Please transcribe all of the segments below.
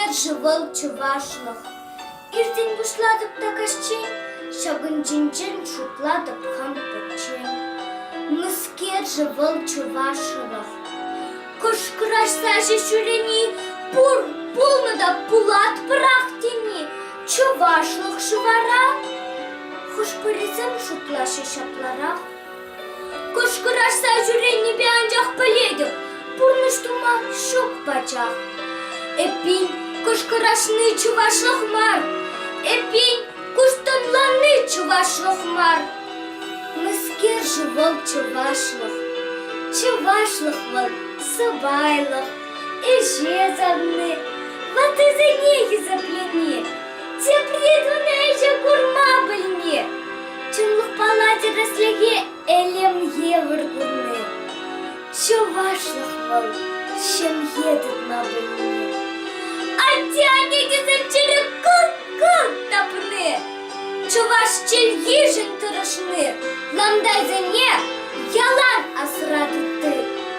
Мӗскер-ши вӑл чӑвашлӑх? Иртен пуҫлатӑп та каҫчен, ҫакӑн ҫинчен шутлатӑп хам пӗччен. Мӗскер-ши вӑл чӑвашлӑх? Кӑшкӑрашса ҫеҫ ҫӳрени пур пулнӑ та пулатпӑрах тени чӑвашлӑх-ши вара? Хӑш-пӗрисем шутлаҫҫӗ ҫапларах. Кӑшкӑрашса ҫӳренипе анчах пӗлетӗп, пурнӑҫ тума ҫук пачах. Эппин, кӑшкӑрашни чӑвашлӑх мар, эппин, куштанланни чӑвашлӑх мар. Мӗскер-ши вӑл чӑвашлӑх? Чӑвашлӑх вӑл сӑпайлӑх, ӗҫе савни, ваттисене хисеплени, тепри тунӑ ӗҫе курма пӗлни. Чӑнлӑхпала тӗрӗслӗхе элем евӗр курни. Чӑвашлӑх вӑл ҫемье тытма пӗлни. Атте-анне тесе чӗре кӑк-кӑк тапни. Чӑваш чӗлхишӗн тӑрӑшни ламтайсене ялан асра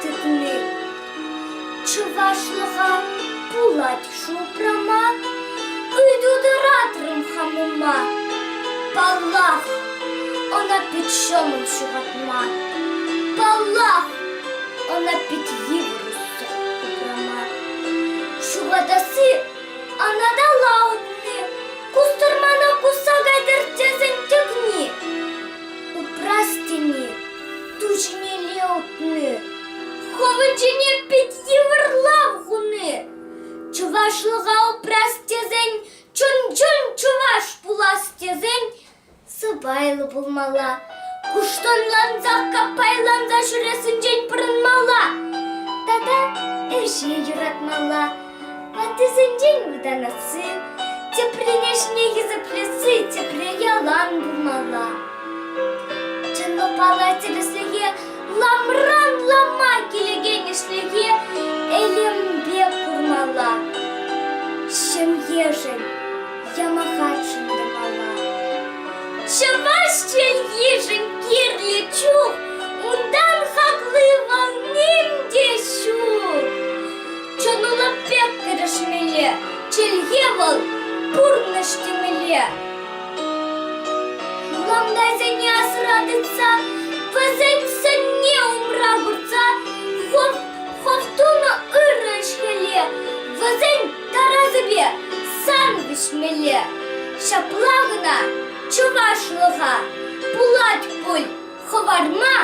тытни. Чӑвашлӑха пулать шупрама, ыйту тӑратрӑм хамӑма. Паллах, ӑна пит ҫӑмӑл ҫухатма. Паллах, ӑна пит йывӑр упрама. Ҫухатасси анаталла утни, кустӑрмана кусса кайтӑр тесен тӗкни. Упрас тени ту ҫинелле утни, хӑвӑнчине пит йывӑрлав хуни. Чӑвашлӑха упрас тесен, чӑн-чӑн чӑваш пулас тесен сӑпайлӑ пулмалла, куштанланса каппайланса ҫӳрессинчен пӑрӑнмалла тата ӗҫе юратмалла. Ваттисенчен вӑтанасси, теприн ӗҫне хисеплесси тепре ялан пулмалла. Чӑнлӑхпала тӗрӗслӗхе ламран лама килекен ӗҫлӗхе элемпе курмалла. Ҫемьешӗн, ямахатшӑн тӑмалла. Чӑваш чӗлхишӗн кирлӗ чух унтан хакли вӑл ним те ҫук. Чӑнулӑх пек кӗрешмелле, чӗлхе вӑл пурнӑҫ темелле. Ламтайсене асра тытса, вӗсен сӑнне умра курса, хӑв, хӑв тунӑ ырӑ ӗҫ-хӗле вӗсен тарасӗпе сан вӗҫмелле. Ҫапла кӑна чӑвашлӑха пулать пуль хӑварма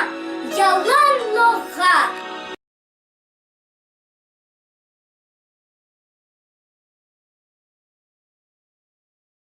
ялан.